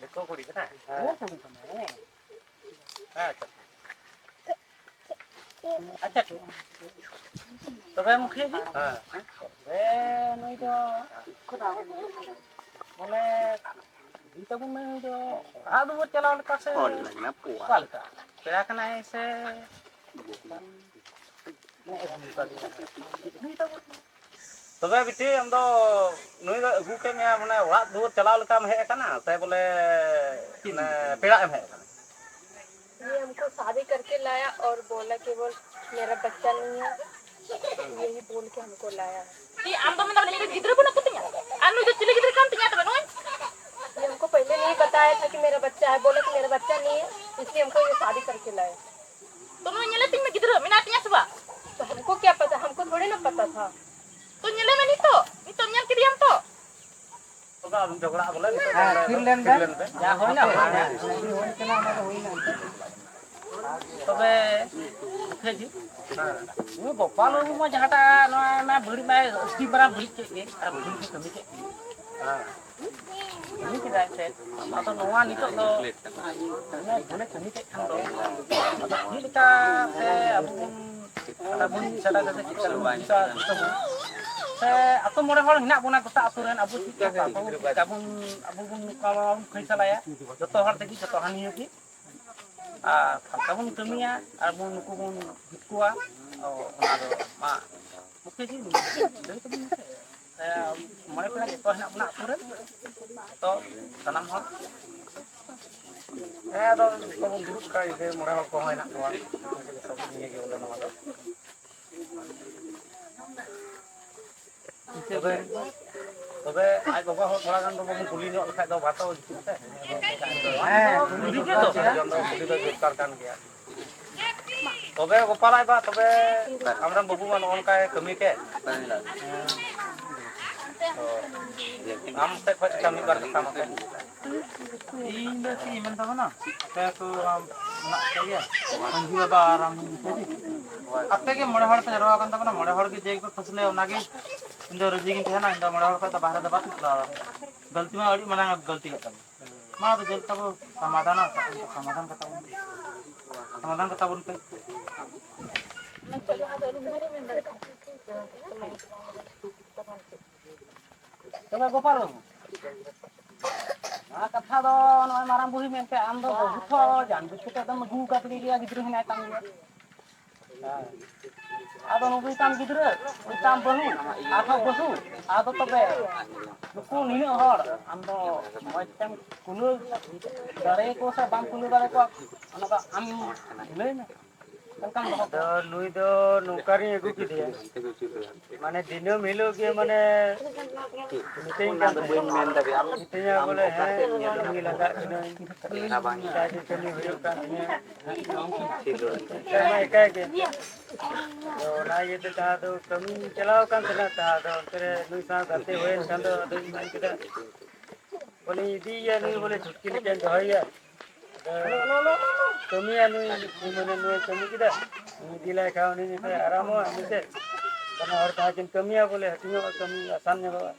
ᱫᱤᱠᱩ ᱠᱩᱲᱤ ᱠᱟᱱᱟᱭ? ᱦᱮᱸ᱾ ᱫᱤᱠᱩ ᱠᱩᱲᱤ ᱠᱟᱱᱟᱭ, ᱦᱮᱸ᱾ ᱦᱮᱸ, ᱟᱪᱪᱷᱟ᱾ ᱟᱪᱪᱷᱟ, ᱴᱷᱤᱠ᱾ ᱛᱚᱵᱮ ᱢᱩᱠᱷᱤᱭᱟᱹ ᱡᱤ? ᱦᱮᱸ᱾ ᱛᱚᱵᱮ ᱱᱩᱭ ᱫᱚ ᱢᱟᱱᱮ ᱫᱤᱫᱤ ᱛᱟᱵᱚᱱ ᱢᱮ, ᱩᱱᱤ ᱫᱚ ᱚᱲᱟᱜ ᱫᱩᱣᱟᱹᱨ ᱪᱟᱞᱟᱣ ᱞᱮᱠᱟ ᱥᱮ ᱚᱠᱟ ᱞᱮᱠᱟ? ᱯᱮᱲᱟ ᱠᱟᱱᱟᱭ ᱥᱮ ᱢᱟᱱᱮ ᱟᱹᱜᱩ ᱠᱟᱫᱮᱭᱟ? ᱫᱤᱫᱤ ᱛᱟᱵᱚᱱ ᱢᱮ᱾ ᱛᱚᱵᱮ ᱵᱤᱴᱤ, ᱟᱢ ᱫᱚ ᱱᱩᱭ ᱫᱚ ᱟᱹᱜᱩ ᱠᱮᱫ ᱢᱮᱭᱟ, ᱢᱟᱱᱮ ᱚᱲᱟᱜ ᱫᱩᱣᱟᱹᱨ ᱪᱟᱞᱟᱣ ᱞᱮᱠᱟᱢ ᱦᱮᱡ ᱟᱠᱟᱱᱟ ᱥᱮ ᱵᱚᱞᱮ ᱢᱟᱱᱮ ᱯᱮᱲᱟᱜ ᱮᱢ ᱦᱮᱡ ᱟᱠᱟᱱᱟ? ये हमको शादी करके लाया और बोला कि बोल मेरा बच्चा नहीं है, यही बोल के हमको लाया है। ᱟᱢ ᱫᱚ ᱢᱮᱱᱫᱟᱢ ᱤᱧ ᱨᱮᱱ ᱜᱤᱫᱽᱨᱟᱹ ᱵᱟᱹᱱᱩᱜ ᱠᱚᱛᱤᱧᱟ? ᱟᱨ ᱱᱩᱭ ᱫᱚ ᱪᱤᱞᱤ ᱜᱤᱫᱽᱨᱟᱹ ᱠᱟᱱ ᱛᱤᱧᱟ ᱛᱚᱵᱮ ᱱᱩᱭ? ये हमको पहले नहीं बताया था कि मेरा बच्चा है, बोला कि मेरा बच्चा नहीं है, इसलिए हमको ये शादी करके लाए। ᱛᱚ ᱱᱩᱭ ᱧᱮᱞᱮ ᱛᱤᱧ ᱢᱮ, ᱜᱤᱫᱽᱨᱟᱹ ᱢᱮᱱᱟᱭ ᱛᱤᱧᱟ ᱥᱮ ᱵᱟᱝ? तो हमको क्या पता, हमको थोड़ी ना पता था। ᱛᱚ ᱧᱮᱞᱮ ᱢᱮ ᱱᱤᱛᱚᱜ, ᱱᱤᱛᱚᱜ ᱧᱮᱞ ᱠᱮᱫᱮᱭᱟᱢ ᱛᱚ? ᱛᱚᱵᱮ ᱟᱞᱚᱢ ᱡᱷᱚᱜᱽᱲᱟᱜᱼᱟ ᱵᱚᱞᱮ, ᱱᱤᱛᱚᱜ ᱦᱮᱸ, ᱫᱚ ᱛᱷᱤᱨ ᱞᱮᱱ ᱵᱮᱱ᱾ ᱡᱟ ᱦᱩᱭᱱᱟ, ᱦᱩᱭᱱᱟ᱾ ᱦᱩᱭ ᱠᱟᱱᱟ, ᱚᱱᱟ ᱫᱚ ᱦᱩᱭᱱᱟ᱾ ᱛᱚᱵᱮ ᱩᱴᱷᱮ ᱡᱤ, ᱩᱱᱤ ᱜᱳᱯᱟᱞ ᱵᱟᱹᱵᱩ ᱢᱟ ᱡᱟᱦᱟᱸᱴᱟᱜ ᱱᱚᱣᱟ ᱢᱟ ᱵᱷᱤᱲ ᱢᱟᱭ ᱟᱹᱥᱛᱤ ᱢᱟᱨᱟᱝ ᱵᱷᱤᱲ ᱠᱮᱫ ᱜᱮ, ᱟᱨ ᱵᱷᱤᱲ ᱠᱚ ᱠᱟᱹᱢᱤ ᱠᱮᱫ ᱜᱮ᱾ ᱦᱮᱸ᱾ ᱠᱟᱹᱢᱤ ᱠᱮᱫᱟᱭ ᱥᱮ, ᱟᱫᱚ ᱱᱚᱣᱟ ᱱᱤᱛᱚᱜ ᱫᱚ ᱩᱱᱟᱹᱜ ᱜᱷᱟᱱᱮ ᱠᱟᱹᱢᱤ ᱠᱮᱫ ᱠᱷᱟᱱ ᱫᱚ, ᱟᱫᱚ ᱪᱮᱫ ᱞᱮᱠᱟ ᱥᱮ ᱟᱵᱚ ᱵᱚᱱ ᱟᱵᱚ ᱢᱤᱫ ᱥᱟᱞᱟ ᱠᱟᱛᱮ ᱪᱮᱫ ᱞᱮᱠᱟ ᱵᱚᱱ ᱵᱩᱡᱷᱟᱹᱣᱟ ᱡᱚᱛᱚ ᱦᱚᱲ? ᱥᱮ ᱟᱛᱳ ᱢᱚᱬᱮ ᱦᱚᱲ ᱦᱮᱱᱟᱜ ᱵᱚᱱᱟ ᱜᱚᱴᱟ ᱟᱛᱳ ᱨᱮᱱ, ᱟᱵᱚ ᱪᱮᱫ ᱞᱮᱠᱟ ᱟᱵᱚ ᱪᱮᱫ ᱞᱮᱠᱟ ᱵᱚᱱ, ᱟᱵᱚ ᱵᱚᱱ ᱱᱚᱝᱠᱟ ᱵᱚᱱ ᱯᱷᱟᱭᱥᱟᱞᱟᱭᱟ, ᱡᱚᱛᱚ ᱦᱚᱲ ᱛᱮᱜᱮ, ᱡᱚᱛᱚ ᱦᱟᱹᱱᱤᱭᱟᱹ ᱜᱮ᱾ ᱟᱨ ᱦᱟᱞᱠᱟ ᱵᱚᱱ ᱠᱟᱹᱢᱤᱭᱟ ᱟᱨ ᱵᱚᱱ ᱱᱩᱠᱩ ᱵᱚᱱ ᱡᱤᱛ ᱠᱚᱣᱟ, ᱚ, ᱚᱱᱟ ᱫᱚ ᱢᱟ ᱢᱩᱠᱷᱤᱭᱟᱹ ᱡᱤ ᱞᱟᱹᱭ ᱛᱟᱵᱚᱱ ᱢᱮᱥᱮ᱾ ᱦᱮᱸ, ᱢᱚᱬᱮ ᱯᱮᱲᱟ ᱡᱚᱛᱚ ᱦᱮᱱᱟᱜ ᱵᱚᱱᱟ ᱟᱛᱳ ᱨᱮ, ᱛᱚ ᱥᱟᱱᱟᱢ ᱦᱚᱲ᱾ ᱦᱮᱸ, ᱟᱫᱚ ᱡᱚᱛᱚ ᱵᱚᱱ ᱫᱩᱲᱩᱵ ᱠᱟᱱ ᱡᱩᱫᱤ ᱢᱚᱬᱮ ᱦᱚᱲ ᱠᱚᱦᱚᱸ ᱦᱮᱱᱟᱜ ᱠᱚᱣᱟ, ᱡᱚᱛᱚ ᱵᱚᱱ ᱱᱤᱭᱟᱹ ᱜᱮ ᱵᱚᱞᱮ ᱱᱚᱣᱟ ᱫᱚ᱾ ᱛᱚᱵᱮ, ᱛᱚᱵᱮ ᱟᱡ ᱵᱟᱵᱟ ᱦᱚᱸ ᱛᱷᱚᱲᱟ ᱜᱟᱱ ᱫᱚ ᱵᱟᱵᱚᱱ ᱠᱩᱞᱤ ᱧᱚᱜ ᱞᱮᱠᱷᱟᱡ ᱫᱚ ᱵᱟᱛᱚ ᱡᱩᱛᱩᱜ ᱛᱮ᱾ ᱦᱮᱸ, ᱠᱩᱞᱤ ᱜᱮ ᱫᱚᱨᱠᱟᱨ᱾ ᱥᱟᱨᱡᱚᱱ ᱫᱚ ᱠᱩᱞᱤ ᱫᱚ ᱫᱚᱨᱠᱟᱨ ᱠᱟᱱ ᱜᱮᱭᱟ᱾ ᱛᱚᱵᱮ ᱜᱳᱯᱟᱞ ᱟᱡ ᱵᱟ, ᱛᱚᱵᱮ ᱟᱢᱨᱮᱱ ᱵᱟᱹᱵᱩ ᱢᱟ ᱱᱚᱜᱼᱚ ᱱᱚᱝᱠᱟᱭ ᱠᱟᱹᱢᱤ ᱠᱮᱫ᱾ ᱚ᱾ ᱟᱢ ᱥᱮᱫ ᱠᱷᱚᱱ ᱪᱮᱠᱟ ᱢᱤᱫ ᱵᱟᱨ ᱠᱟᱛᱷᱟ ᱢᱟᱥᱮ᱾ ᱤᱧ ᱫᱚ ᱪᱮᱫ ᱤᱧ ᱢᱮᱱ ᱛᱟᱵᱚᱱᱟ, ᱟᱯᱮ ᱠᱚ ᱢᱮᱱᱟᱜ ᱯᱮ ᱜᱮᱭᱟ, ᱢᱟᱹᱡᱷᱤ ᱵᱟᱵᱟ ᱟᱨ ᱟᱢ ᱢᱟᱹᱡᱷᱤ, ᱟᱯᱮ ᱜᱮ ᱢᱚᱬᱮ ᱦᱚᱲ ᱯᱮ ᱡᱟᱨᱣᱟ ᱟᱠᱟᱱ ᱛᱟᱵᱚᱱᱟ, ᱢᱚᱬᱮ ᱦᱚᱲ ᱜᱮ ᱡᱮ ᱜᱮᱠᱚ ᱯᱷᱟᱹᱥᱞᱟᱹᱭᱟ ᱚᱱᱟᱜᱮ ᱤᱧ ᱫᱚ ᱨᱟᱹᱡᱤ ᱜᱤᱧ ᱛᱟᱦᱮᱱᱟ᱾ ᱤᱧ ᱫᱚ ᱢᱚᱬᱮ ᱦᱚᱲ ᱠᱷᱚᱱ ᱫᱚ ᱵᱟᱦᱨᱮ ᱫᱚ ᱵᱟᱹᱧ ᱪᱟᱞᱟᱣ ᱫᱟᱲᱮᱭᱟᱜᱼᱟ᱾ ᱜᱟᱹᱞᱛᱤ ᱢᱟ ᱟᱹᱰᱤ ᱢᱟᱨᱟᱝ ᱜᱟᱹᱞᱛᱤ ᱠᱟᱜ ᱛᱟᱵᱚᱱ᱾ ᱢᱟ ᱟᱫᱚ ᱡᱮᱞ ᱛᱟᱵᱚ ᱥᱚᱢᱟᱫᱷᱟᱱᱟ, ᱥᱚᱢᱟᱫᱷᱟᱱ ᱠᱟᱛᱟ ᱵᱚᱱ ᱯᱮ᱾ ᱥᱚᱢᱟᱫᱷᱟᱱ ᱠᱟᱛᱟ ᱵᱚᱱ ᱯᱮ᱾ ᱛᱚᱵᱮ ᱜᱳᱯᱟᱞ ᱵᱟᱹᱵᱩ, ᱱᱚᱣᱟ ᱠᱟᱛᱷᱟ ᱫᱚ ᱱᱚᱜᱼᱚᱭ ᱢᱟᱨᱟᱝ ᱵᱩᱨᱩᱭ ᱢᱮᱱ ᱠᱮᱫ, ᱟᱢ ᱫᱚ ᱵᱟᱹᱦᱩ ᱛᱚ ᱡᱟᱱ ᱵᱩᱡ ᱠᱟᱛᱮ ᱫᱚᱢ ᱟᱹᱜᱩ ᱟᱠᱟᱫ ᱜᱮᱭᱟ, ᱜᱤᱫᱽᱨᱟᱹ ᱦᱮᱱᱟᱭ ᱛᱟᱢ ᱜᱮᱭᱟ᱾ ᱟᱫᱚ ᱱᱩᱠᱩ ᱛᱟᱢ ᱜᱤᱫᱽᱨᱟᱹ, ᱩᱱᱤ ᱛᱟᱢ ᱵᱟᱹᱦᱩ, ᱟᱨᱦᱚᱸ ᱵᱟᱹᱦᱩ, ᱟᱫᱚ ᱛᱚᱵᱮ ᱱᱩᱠᱩ ᱱᱤᱱᱟᱹᱜ ᱦᱚᱲ ᱟᱢ ᱫᱚ ᱢᱚᱡᱽ ᱛᱮᱢ ᱠᱩᱞᱟᱹᱣ ᱫᱟᱲᱮᱭᱟᱠᱚᱣᱟ ᱥᱮ ᱵᱟᱢ ᱠᱩᱞᱟᱹᱣ ᱫᱟᱲᱮᱭᱟᱠᱚᱣᱟ, ᱚᱱᱟ ᱫᱚ ᱟᱢ ᱞᱟᱹᱭ ᱢᱮ᱾ ᱟᱫᱚ ᱱᱩᱭ ᱫᱚ ᱱᱚᱝᱠᱟ ᱨᱤᱧ ᱟᱹᱜᱩ ᱠᱮᱫᱮᱭᱟ, ᱢᱟᱱᱮ ᱫᱤᱱᱟᱹᱢ ᱦᱤᱞᱳᱜ ᱜᱮ ᱢᱟᱱᱮ ᱢᱤᱛᱟᱹᱧ ᱠᱟᱱ ᱛᱟᱦᱮᱸᱫ, ᱢᱤᱛᱟᱹᱧᱟ ᱵᱚᱞᱮ, ᱦᱮᱸ, ᱠᱟᱹᱢᱤ ᱞᱟᱜᱟᱜ ᱠᱟᱹᱱᱟᱹᱧ, ᱮᱴᱟᱜ ᱜᱮ ᱠᱟᱹᱢᱤ ᱦᱩᱭᱩᱜ ᱠᱟᱱ ᱛᱤᱧᱟᱹ, ᱮᱠᱟᱭ ᱢᱟ ᱮᱠᱟᱭ ᱜᱮ᱾ ᱟᱫᱚ ᱚᱱᱟ ᱤᱭᱟᱹᱛᱮ ᱡᱟᱦᱟᱸ ᱫᱚ ᱠᱟᱹᱢᱤᱧ ᱪᱟᱞᱟᱣ ᱟᱠᱟᱱ ᱛᱟᱦᱮᱱᱟ, ᱡᱟᱦᱟᱸ ᱫᱚ ᱚᱱᱛᱮ ᱨᱮ ᱱᱩᱭ ᱥᱟᱶ ᱜᱟᱛᱮ ᱦᱩᱭᱮᱱ ᱠᱷᱟᱱ ᱫᱚ ᱟᱫᱚᱧ ᱢᱮᱱ ᱠᱮᱫᱟ, ᱵᱚᱞᱮ ᱤᱫᱤᱭᱮᱭᱟ ᱱᱩᱭ, ᱵᱚᱞᱮ ᱪᱷᱩᱴᱠᱤ ᱞᱮᱠᱟᱧ ᱫᱚᱦᱚᱭᱮᱭᱟ᱾ ᱟᱫᱚ ᱠᱟᱹᱢᱤᱭᱟ ᱱᱩᱭ, ᱢᱟᱱᱮ ᱱᱩᱭ ᱠᱟᱹᱢᱤ ᱠᱮᱫᱟ, ᱩᱱᱤ ᱤᱫᱤ ᱞᱟᱭ ᱠᱷᱟᱱ ᱩᱱᱤ ᱢᱤᱫᱴᱮᱱ ᱟᱨᱟᱢᱚᱜᱼᱟ ᱢᱮᱱᱛᱮ, ᱵᱟᱱᱟ ᱦᱚᱲ ᱛᱟᱦᱮᱸ ᱠᱤᱱ ᱠᱟᱹᱢᱤᱭᱟ ᱵᱚᱞᱮ, ᱦᱟᱹᱴᱤᱧᱚᱜᱼᱟ ᱠᱟᱹᱢᱤ, ᱟᱥᱟᱱ ᱧᱚᱜᱚᱜᱼᱟ᱾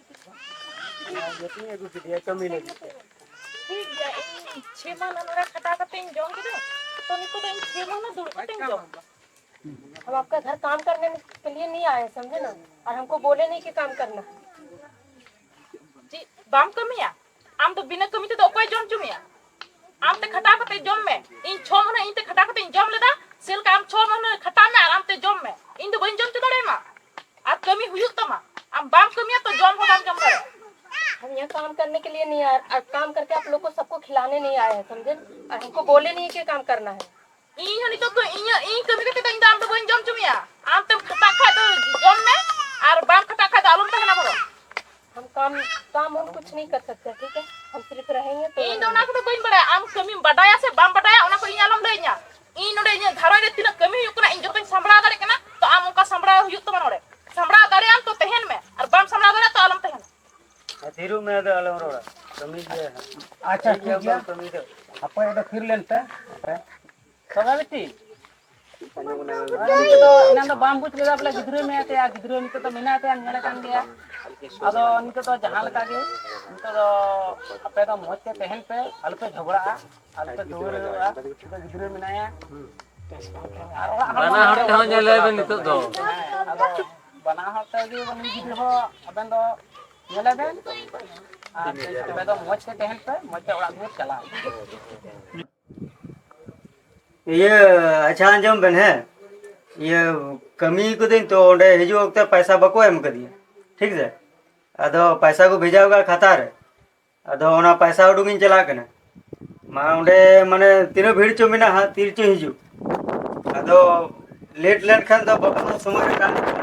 ᱚᱱᱟ ᱤᱭᱟᱹᱛᱮᱧ ᱟᱹᱜᱩ ᱠᱮᱫᱮᱭᱟ ᱠᱟᱹᱢᱤ ᱞᱟᱹᱜᱤᱫ ᱛᱮ᱾ ᱴᱷᱤᱠ ᱜᱮᱭᱟ, ᱤᱧ ᱪᱷᱮ ᱢᱟᱦᱱᱟ ᱱᱚᱰᱮ ᱠᱷᱟᱴᱟᱣ ᱠᱟᱛᱮ ᱤᱧ ᱡᱚᱢ ᱠᱮᱫᱟ, ᱛᱚ ᱱᱤᱛᱚᱜ ᱫᱚ ᱤᱧ ᱪᱷᱮ ᱢᱟᱦᱱᱟ ᱫᱩᱲᱩᱵ ᱠᱟᱛᱮ ᱤᱧ ᱡᱚᱢ ᱮᱫᱟ᱾ हम आपका घर काम करने के लिए नहीं आए, समझे ना? और हमको बोले नहीं कि काम करना है। ᱪᱮᱫ ᱵᱟᱢ ᱠᱟᱹᱢᱤᱭᱟ? ᱟᱢ ᱫᱚ ᱵᱤᱱᱟᱹ ᱠᱟᱹᱢᱤ ᱛᱮᱫᱚ ᱚᱠᱚᱭ ᱡᱚᱢ ᱦᱚᱪᱚ ᱢᱮᱭᱟ? ᱟᱢ ᱛᱮ ᱠᱷᱟᱴᱟᱣ ᱠᱟᱛᱮ ᱡᱚᱢ ᱢᱮ᱾ ᱤᱧ ᱪᱷᱚ ᱢᱟᱹᱦᱱᱟᱹ ᱤᱧ ᱛᱮ ᱠᱷᱟᱴᱟᱣ ᱠᱟᱛᱮ ᱤᱧ ᱡᱚᱢ ᱞᱮᱫᱟ, ᱥᱮ ᱞᱮᱠᱟ ᱟᱢ ᱪᱷᱚ ᱢᱟᱹᱦᱱᱟᱹ ᱠᱷᱟᱴᱟᱜ ᱢᱮ ᱟᱨ ᱟᱢ ᱛᱮ ᱡᱚᱢ ᱢᱮ᱾ ᱤᱧ ᱫᱚ ᱵᱟᱹᱧ ᱡᱚᱢ ᱦᱚᱪᱚ ᱫᱟᱲᱮᱭᱟᱢᱟ᱾ ᱟᱨ ᱠᱟᱹᱢᱤ ᱦᱩᱭᱩᱜ ᱛᱟᱢᱟ᱾ ᱟᱢ ᱵᱟᱢ ᱠᱟᱹᱢᱤᱭᱟ ᱛᱚ ᱡᱚᱢ ᱦᱚᱸ ᱵᱟᱢ ᱡᱚᱢ ᱫᱟᱲᱮᱭᱟᱜᱼᱟ᱾ हम यहाँ काम करने के लिए नहीं आए, और काम करके आप लोग को सबको खिलाने नहीं आए हैं, समझे? और हमको बोले नहीं कि काम करना है। ᱤᱧ ᱦᱚᱸ ᱱᱤᱛᱚᱜ ᱫᱚ ᱤᱧᱟᱹᱜ, ᱤᱧ ᱠᱟᱹᱢᱤ ᱠᱟᱛᱮ ᱫᱚ ᱤᱧ ᱫᱚ ᱟᱢ ᱫᱚ ᱵᱟᱹᱧ ᱡᱚᱢ ᱦᱚᱪᱚ ᱢᱮᱭᱟ᱾ ᱟᱢ ᱛᱮᱢ ᱠᱷᱟᱴᱟᱜ ᱠᱷᱟᱡ ᱫᱚ ᱡᱚᱢ ᱢᱮ, ᱟᱨ ᱵᱟᱢ ᱠᱷᱟᱴᱟᱜ ᱠᱷᱟᱡ ᱫᱚ ᱟᱞᱚᱢ ᱛᱟᱦᱮᱱᱟ ᱵᱚᱨᱚᱝ᱾ हम काम, काम हम कुछ नहीं कर सकते, ठीक है? हम सिर्फ रहेंगे तो ᱤᱧ ᱫᱚ ᱚᱱᱟ ᱠᱚᱫᱚ ᱵᱟᱹᱧ ᱵᱟᱲᱟᱭᱟ᱾ ᱟᱢ ᱠᱟᱹᱢᱤᱢ ᱵᱟᱰᱟᱭᱟ ᱥᱮ ᱵᱟᱢ ᱵᱟᱰᱟᱭᱟ, ᱚᱱᱟ ᱠᱚ ᱤᱧ ᱟᱞᱚᱢ ᱞᱟᱹᱭᱟᱹᱧᱟ᱾ ᱤᱧ ᱱᱚᱰᱮ ᱤᱧᱟᱹᱜ ᱜᱷᱟᱨᱚᱸᱡᱽ ᱨᱮ ᱛᱤᱱᱟᱹᱜ ᱠᱟᱹᱢᱤ ᱦᱩᱭᱩᱜ ᱠᱟᱱᱟ, ᱤᱧ ᱡᱚᱛᱚᱧ ᱥᱟᱢᱵᱲᱟᱣ ᱫᱟᱲᱮᱭᱟᱜ ᱠᱟᱱᱟ, ᱛᱚ ᱟᱢ ᱚᱱᱠᱟ ᱥᱟᱢᱵᱲᱟᱣ ᱦᱩᱭᱩᱜ ᱛᱟᱢᱟ ᱱᱚᱰᱮ᱾ ᱥᱟᱢᱵᱲᱟᱣ ᱫᱟᱲᱮᱭᱟᱜ ᱟᱢ ᱛᱚ ᱛᱟᱦᱮᱱ ᱢᱮ, ᱟᱨ ᱵᱟᱢ ᱥᱟᱢᱵᱲᱟᱣ ᱫᱟᱲᱮᱭᱟᱜᱼᱟ ᱛᱚ ᱟᱞᱚᱢ ᱛᱟᱦᱮᱱᱟ᱾ ᱟᱨ ᱛᱷᱤᱨᱚᱜ ᱢᱮ, ᱟᱫᱚ ᱟᱞᱚᱢ ᱨᱚᱲᱟ᱾ ᱠᱟᱹᱢᱤ ᱜᱮᱭᱟ ᱦᱟᱸᱜ᱾ ᱟᱪᱪᱷᱟ, ᱴᱷᱤᱠ ᱜᱮᱭᱟ, ᱴᱷᱤᱠ ᱜᱮᱭᱟ᱾ ᱵᱟᱢ ᱠᱟᱹᱢᱤ ᱫᱚ᱾ ᱦᱟᱯᱳᱭ, ᱟᱫᱚ ᱛᱷᱤᱨ ᱞᱮᱱ ᱯᱮ᱾ ᱛᱚᱵᱮ ᱵᱤᱴᱤ, ᱟᱨ ᱱᱤᱛᱚᱜ ᱫᱚ, ᱮᱱᱟᱱ ᱫᱚ ᱵᱟᱢ ᱵᱩᱡᱽ ᱞᱮᱫᱟ ᱵᱚᱞᱮ ᱜᱤᱫᱽᱨᱟᱹ ᱢᱮᱱᱟᱭ ᱛᱟᱭᱟ, ᱜᱤᱫᱽᱨᱟᱹ ᱱᱤᱛᱚᱜ ᱫᱚ ᱢᱮᱱᱟᱭ ᱛᱟᱭᱟ, ᱧᱮᱞᱮ ᱠᱟᱱ ᱜᱮᱭᱟ᱾ ᱟᱫᱚ ᱱᱤᱛᱚᱜ ᱫᱚ ᱡᱟᱦᱟᱸ ᱞᱮᱠᱟ ᱜᱮ, ᱱᱤᱛᱚᱜ ᱫᱚ ᱟᱯᱮ ᱫᱚ ᱢᱚᱡᱽ ᱛᱮ ᱛᱟᱦᱮᱱ ᱯᱮ, ᱟᱞᱚ ᱯᱮ ᱡᱷᱚᱜᱽᱲᱟᱜᱼᱟ, ᱟᱞᱚ ᱯᱮ ᱫᱩᱣᱟᱹᱨᱚᱜᱼᱟ᱾ ᱱᱤᱛᱚᱜ ᱜᱤᱫᱽᱨᱟᱹ ᱢᱮᱱᱟᱭᱟ᱾ ᱟᱨ ᱚᱲᱟᱜ ᱦᱚᱲ ᱵᱟᱱᱟ ᱦᱚᱲ ᱛᱮᱦᱚᱸ ᱧᱮᱞᱮ ᱵᱮᱱ ᱱᱤᱛᱚᱜ ᱫᱚ᱾ ᱦᱮᱸ, ᱟᱫᱚ ᱵᱟᱱᱟ ᱦᱚᱲ ᱛᱮ ᱡᱩᱫᱤ ᱩᱱᱤ ᱜᱤᱫᱽᱨᱟᱹ ᱦᱚᱸ ᱟᱵᱮᱱ ᱫᱚ ᱧᱮᱞᱮ ᱵᱮᱱ, ᱟᱨ ᱟᱯᱮ ᱫᱚ ᱢᱚᱡᱽ ᱛᱮ ᱛᱟᱦᱮᱱ ᱯᱮ, ᱢᱚᱡᱽ ᱛᱮ ᱚᱲᱟᱜ ᱫᱩᱣᱟᱹᱨ ᱪᱟᱞᱟᱣ᱾ ᱤᱭᱟᱹ, ᱟᱪᱪᱷᱟ, ᱟᱸᱡᱚᱢ ᱵᱮᱱ, ᱦᱮᱸ᱾ ᱤᱭᱟᱹ, ᱠᱟᱹᱢᱤ ᱠᱟᱹᱫᱟᱹᱧ ᱛᱚ, ᱚᱸᱰᱮ ᱦᱤᱡᱩᱜ ᱚᱠᱛᱮ ᱯᱟᱭᱥᱟ ᱵᱟᱠᱚ ᱮᱢ ᱠᱟᱫᱤᱧᱟ, ᱴᱷᱤᱠ ᱥᱮ? ᱟᱫᱚ ᱯᱟᱭᱥᱟ ᱠᱚ ᱵᱷᱮᱡᱟ ᱠᱟᱜᱼᱟ ᱠᱷᱟᱛᱟ ᱨᱮ, ᱟᱫᱚ ᱚᱱᱟ ᱯᱟᱭᱥᱟ ᱩᱰᱩᱠᱤᱧ ᱪᱟᱞᱟᱜ ᱠᱟᱱᱟ᱾ ᱢᱟ ᱚᱸᱰᱮ, ᱢᱟᱱᱮ, ᱛᱤᱱᱟᱹᱜ ᱵᱷᱤᱲ ᱪᱚ ᱢᱮᱱᱟᱜᱼᱟ, ᱛᱤ ᱨᱮᱪᱚ ᱦᱤᱡᱩᱜ᱾ ᱟᱫᱚ ᱞᱮᱴ ᱞᱮᱱᱠᱷᱟᱱ ᱫᱚ ᱵᱟᱵᱟ ᱦᱚᱸ ᱥᱚᱢᱚᱭ ᱨᱮ ᱠᱟᱹᱢᱤ ᱠᱟᱱᱟ᱾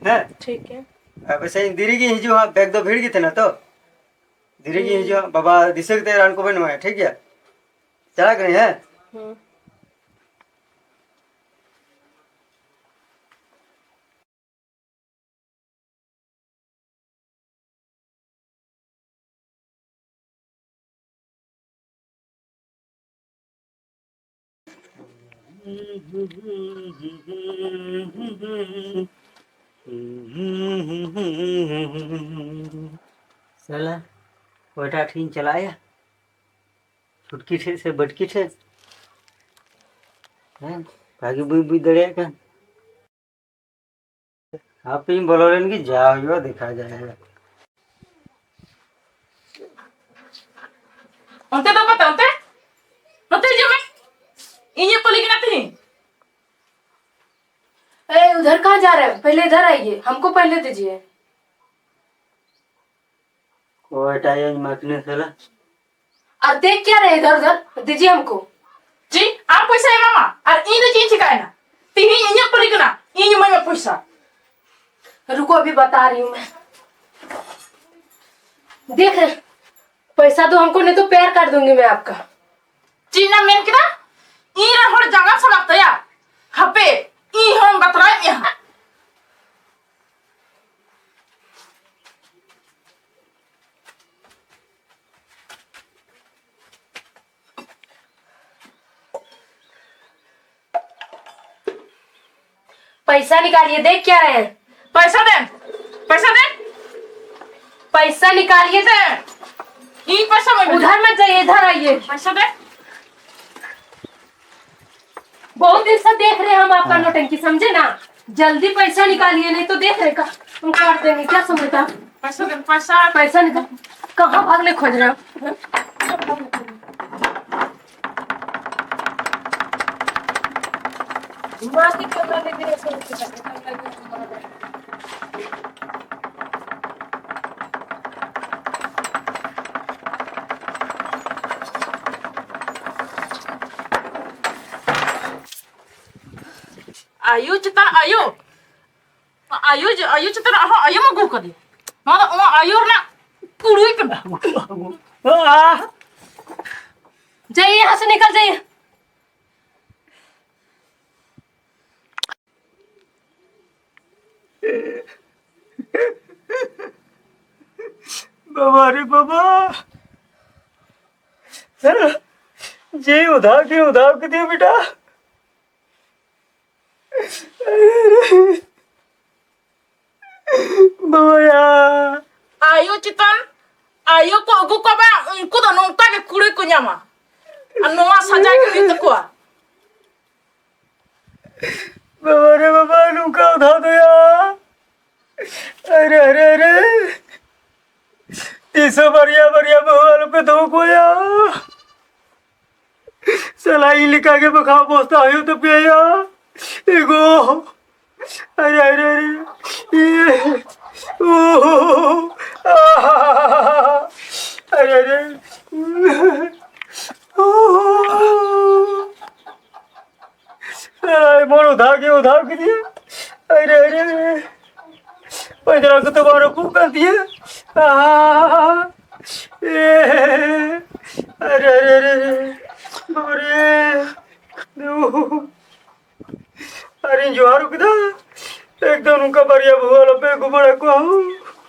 ᱦᱮᱸ? ᱴᱷᱤᱠ ᱜᱮᱭᱟ᱾ ᱟᱨ ᱯᱟᱥᱮ ᱤᱧ ᱫᱮᱨᱤ ᱜᱤᱧ ᱦᱤᱡᱩᱜᱼᱟ ᱦᱟᱸᱜ, ᱵᱮᱜᱽ ᱫᱚ ᱵᱷᱤᱲ ᱜᱮ ᱛᱟᱦᱮᱱᱟ ᱛᱚ᱾ ᱫᱮᱨᱤ ᱜᱤᱧ ᱦᱤᱡᱩᱜᱼᱟ, ᱵᱟᱵᱟ ᱫᱤᱥᱟᱹ ᱠᱟᱛᱮ ᱨᱟᱱ ᱠᱚᱵᱮᱱ ᱮᱢᱟᱭᱟ, ᱴᱷᱤᱠ ᱜᱮᱭᱟ? ᱪᱟᱞᱟᱜ ᱠᱟᱹᱱᱟᱹᱧ, ᱦᱮᱸ? ᱦᱩᱸ᱾ ᱥᱟᱞᱟ, ᱚᱠᱚᱭᱴᱟᱜ ᱴᱷᱮᱱ ᱤᱧ ᱪᱟᱞᱟᱜ ᱭᱟ? ᱪᱷᱩᱴᱠᱤ ᱴᱷᱮᱡ ᱥᱮ ᱵᱟᱹᱴᱠᱤ ᱴᱷᱮᱡ? ᱦᱮᱸ, ᱵᱷᱟᱜᱤ ᱵᱟᱹᱧ ᱵᱩᱡ ᱫᱟᱲᱮᱭᱟᱜ ᱠᱟᱱ᱾ ᱦᱟᱯᱮᱧ ᱵᱚᱞᱚ ᱞᱮᱱ ᱜᱮ, ᱡᱟ ᱦᱩᱭᱩᱜᱼᱟ ᱫᱮᱠᱷᱟ ᱡᱟᱭᱜᱟ᱾ ᱚᱱᱛᱮ ᱫᱚ ᱚᱠᱚᱭ ᱛᱮ? ᱚᱱᱛᱮ? ᱱᱚᱛᱮ ᱦᱤᱡᱩᱜ ᱢᱮ᱾ ᱤᱧ ᱮ ᱠᱩᱞᱤ ᱠᱟᱱᱟ ᱛᱤᱦᱤᱧ᱾ ए, उधर कहाँ जा रहे हैं? पहले इधर आइए, हमको पहले दीजिए। कोयटा ये मखने साला। और देख क्या रहे इधर उधर? दीजिए हमको। ᱪᱮᱫ? ᱟᱢ ᱯᱚᱭᱥᱟ ᱮᱢᱟᱢᱟ ᱟᱨ ᱤᱧ ᱫᱚ ᱪᱮᱫ ᱤᱧ ᱪᱤᱠᱟᱭᱮᱱᱟ? ᱛᱤᱦᱤᱧ ᱤᱧᱟᱹᱜ ᱠᱩᱞᱤ ᱠᱟᱱᱟ, ᱤᱧ ᱮᱢᱟᱹᱧ ᱢᱮ ᱯᱚᱭᱥᱟ᱾ रुको, अभी बता रही हूँ मैं। देख रहे, पैसा दो हमको, नहीं तो पैर काट दूंगी मैं आपका। ᱪᱮᱫ ᱮᱢ ᱢᱮᱱ ᱠᱮᱫᱟ? ᱤᱧ ᱨᱮᱱ ᱦᱚᱲ ᱡᱟᱸᱜᱟ ᱥᱟᱵᱟᱜ ᱛᱟᱭᱟ? ᱦᱟᱯᱮ, ᱤᱧ ᱦᱚᱸᱧ ᱵᱟᱛᱨᱟᱣᱮᱫ ᱢᱮᱭᱟ ᱦᱟᱸᱜ᱾ पैसा निकालिए, देख क्या रहे हैं? पैसा दे, पैसा दे। पैसा निकालिए। दे, ᱤᱧ ᱯᱚᱭᱥᱟ ᱮᱢᱟᱹᱧ ᱢᱮ᱾ उधर मत जाइए, इधर आइए। ᱯᱚᱭᱥᱟ ᱫᱮ᱾ बहुत दिन से देख रहे हैं हम आपका हाँ। नौटंकी, समझे ना? जल्दी पैसा निकालिए, नहीं तो देख रहे का हम काट देंगे। क्या समझता? पैसा दे, पैसा। पैसा निकाल। कहाँ भागने खोज रहे हो? ᱟᱭᱳ ᱪᱮᱛᱟᱱ ᱟᱭᱳ, ᱟᱭᱳ ᱡᱮ, ᱟᱭᱳ ᱪᱮᱛᱟᱱ ᱨᱮ ᱟᱨᱦᱚᱸ ᱟᱭᱳᱢ ᱟᱹᱜᱩ ᱠᱟᱫᱮᱭᱟ᱾ ᱱᱚᱣᱟ ᱫᱚ ᱚᱱᱟ ᱟᱭᱳ ᱨᱮᱱᱟᱜ ᱠᱩᱲᱤ ᱠᱟᱱᱟ᱾ ᱟᱦ! जाइए, यहाँ से निकल जाइए। बाबा रे बाबा, जे उधार के उधार के दिए बेटा। ᱵᱟᱵᱟᱭᱟ᱾ ᱟᱭᱳ ᱪᱮᱛᱟᱱ ᱟᱭᱳ ᱠᱚ ᱟᱹᱜᱩ ᱠᱚᱣᱟ ᱵᱟᱝ, ᱩᱱᱠᱩ ᱫᱚ ᱱᱚᱝᱠᱟ ᱜᱮ ᱠᱩᱲᱤ ᱠᱚ ᱧᱟᱢᱟ᱾ ᱟᱨ ᱱᱚᱣᱟ ᱥᱟᱡᱟ ᱜᱮ ᱦᱩᱭᱩᱜ ᱛᱟᱠᱚᱣᱟ᱾ ᱵᱟᱵᱟ ᱨᱮ ᱵᱟᱵᱟ, ᱱᱚᱝᱠᱟ ᱫᱷᱟᱣ ᱫᱚᱭᱟ᱾ ᱟᱨᱮ, ᱟᱨᱮ, ᱟᱨᱮ᱾ ᱛᱤᱥ ᱦᱚᱸ ᱵᱟᱨᱭᱟ ᱵᱟᱨᱭᱟ ᱵᱟᱹᱦᱩ ᱟᱞᱚᱯᱮ ᱫᱚᱦᱚ ᱠᱚᱣᱟ᱾ ᱥᱟᱞᱟ ᱤᱧ ᱞᱮᱠᱟ ᱜᱮ ᱵᱟᱠᱷᱟᱱ ᱚᱵᱚᱥᱛᱟ ᱦᱩᱭᱩᱜ ᱛᱟᱯᱮᱭᱟ᱾ ᱮᱜᱳ᱾ ᱟᱨᱮ, ᱟᱨᱮ, ᱟᱨᱮ᱾ ᱤᱭᱟᱹ᱾ ᱳᱦᱳ᱾ ᱟᱦᱟ᱾ ᱟᱨᱮ, ᱟᱨᱮ᱾ ᱳᱦᱳ᱾ ᱥᱟᱞᱟ ᱮᱢᱚᱱ ᱚᱫᱷᱟ ᱜᱮ ᱚᱫᱷᱟ ᱠᱮᱫᱮᱭᱟ᱾ ᱟᱨᱮ, ᱟᱨᱮ, ᱟᱨᱮ᱾ ᱯᱟᱸᱡᱽᱨᱟ ᱠᱚᱛᱮ ᱵᱟᱝ ᱨᱟᱹᱯᱩᱫ ᱠᱟᱱ ᱛᱤᱧᱟᱹ᱾ ᱟᱦᱟ᱾ ᱮ᱾ ᱟᱨᱮ, ᱟᱨᱮ, ᱟᱨᱮ, ᱟᱨᱮ᱾ ᱵᱟᱵᱟ ᱨᱮ᱾ ᱳᱦᱳ᱾ ᱟᱨᱤᱧ ᱡᱚᱦᱟᱨ ᱠᱮᱫᱟ᱾ ᱮᱠᱫᱚᱢ ᱱᱚᱝᱠᱟ ᱵᱟᱨᱭᱟ ᱵᱟᱹᱦᱩ ᱟᱞᱚᱯᱮ ᱟᱹᱜᱩ ᱵᱟᱲᱟ ᱠᱚᱣᱟ᱾